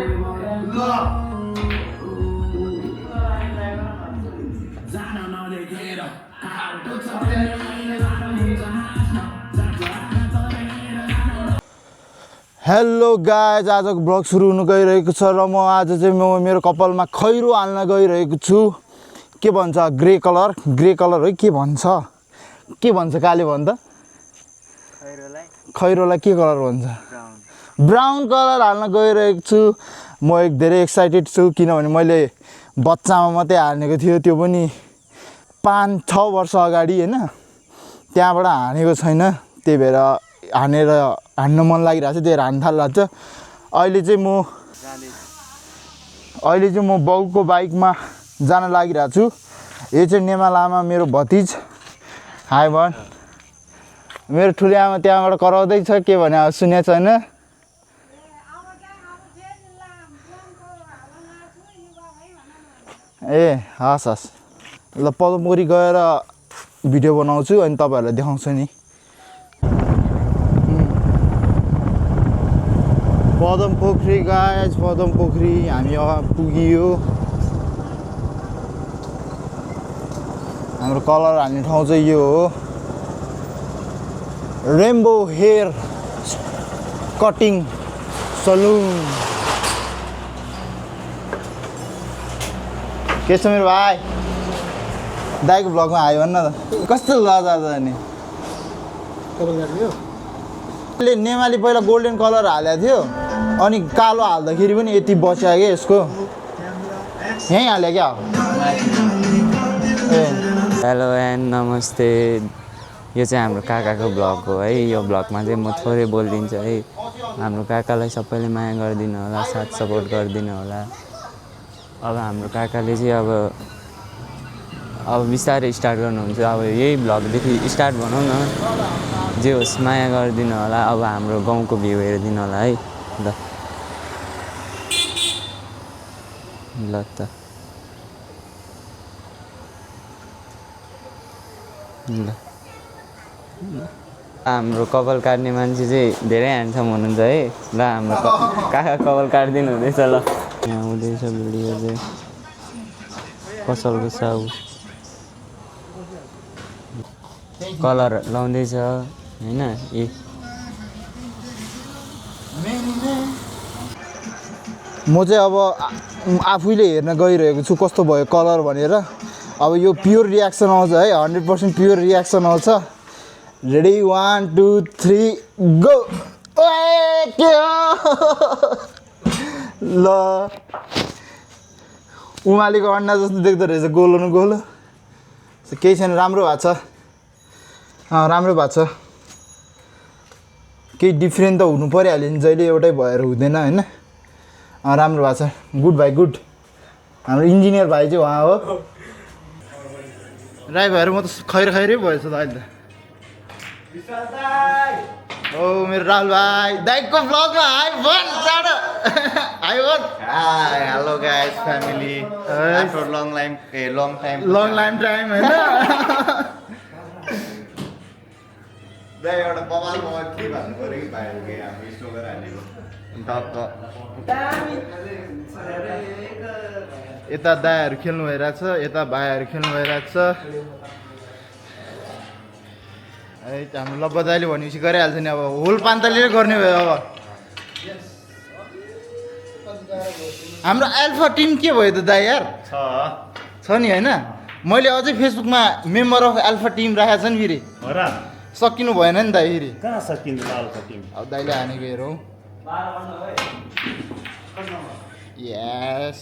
Hello guys, आजको blog सुरु हुन गइरहेको छ र म आज चाहिँ मेरो कपालमा खैरो हाल्न गइरहेको छु। के भन्छ ग्रे कलर है, के भन्छ काले भन्छ खैरोलाई के कलर भन्छ? ब्राउन कलर हाल्न गइरहेको छु। म धेरै एक्साइटेड छु किनभने मैले बच्चामा मात्रै हानेको थियो, त्यो पनि 5-6 वर्ष अगाडि हैन। त्यहाँबाट हानेको छैन, त्यही भएर हान्न मन लागिरहेको छ, त्यही भएर हान्न थालिरहेको छ। अहिले चाहिँ म बाउको बाइकमा जान लागिरहेको छु। यो चाहिँ नेमा लामा मेरो भतिज। हाई भन। मेरो ठुली आमा त्यहाँबाट कराउँदैछ, के भने अब सुनेको छैन। ए हस् ल, पदमपोखरी गएर भिडियो बनाउँछु अनि तपाईँहरूलाई देखाउँछु नि। पदमपोखरी गाइज, पदमपोखरी हामी अब पुगियो। हाम्रो कलर हाल्ने ठाउँ चाहिँ यो हो, रेनबो हेयर कटिङ सलुन। के छ मेरो भाइ? दाइको ब्लगमा आयो भन्न त, कस्तो लजा नि। नेमाले पहिला गोल्डन कलर हालेको थियो, अनि कालो हाल्दाखेरि पनि यति बच्यो क्या यसको। यहीँ हाल्यो क्या? हेलो एन्ड नमस्ते। यो चाहिँ हाम्रो काकाको ब्लग हो है। यो ब्लगमा चाहिँ म थोरै बोलिदिन्छु है। हाम्रो काकालाई सबैले माया गरिदिनु होला, साथ सपोर्ट गरिदिनु होला। अब हाम्रो काकाले चाहिँ अब बिस्तारै स्टार्ट गर्नुहुन्छ। अब यही ब्लगदेखि स्टार्ट भनौँ न, जे होस् माया गरिदिनु होला। अब हाम्रो गाउँको भ्यू हेरिदिनु होला है। ल त हाम्रो कपाल काट्ने मान्छे चाहिँ धेरै ह्यान्डसम हुनुहुन्छ है। ल हाम्रो काका कपाल काटिदिनु हुँदैछ। ल यहाँ हुँदैछ भिडियो चाहिँ कसलको साउ कलर लाउँदैछ होइन। म चाहिँ अब आफैले हेर्न गइरहेको छु कस्तो भयो कलर भनेर। अब यो प्योर रियाक्सन आउँछ है, 100% प्योर रियाक्सन आउँछ। Ready 1 2 3 go. के ल, उमालेको अन्डा जस्तो देख्दो रहेछ, गोलो न गोलो। केही छैन, राम्रो भएको छ। राम्रो भएको छ। केही डिफ्रेन्ट त हुनु परिहाल्यो नि, जहिले एउटै भएर हुँदैन होइन। राम्रो भएको छ, गुड भाइ गुड। हाम्रो इन्जिनियर भाइ चाहिँ उहाँ हो। राई भएर म त खैरै भएछ त अहिले त। ओ मेरो राहुल भाइ, दाइको ब्लगमा हाई भन चाँडो। हाई भन। Hello guys family, after long time होइन। दाइ एउटा बबाल के भन्नु पऱ्यो कि भाइहरू के हाम्रो स्टोकर हालेको यता दायाहरू खेल्नु भइरहेको छ, यता भाइहरू खेल्नु भइरहेको छ। हाम्रो लब्बा दाइले भनेपछि गरिहाल्छ नि। अब होल पान्तलीले गर्ने भयो। अब हाम्रो एल्फा टिम के भयो त दाइ यार? छ नि होइन। मैले अझै फेसबुकमा मेम्बर अफ एल्फा टिम राखेको छ नि फेरि। सकिनु भएन नि दाइ फेरि। कहाँ सकिन्छ एल्फा टिम? अब दाइले हानेको हेरौँ। यस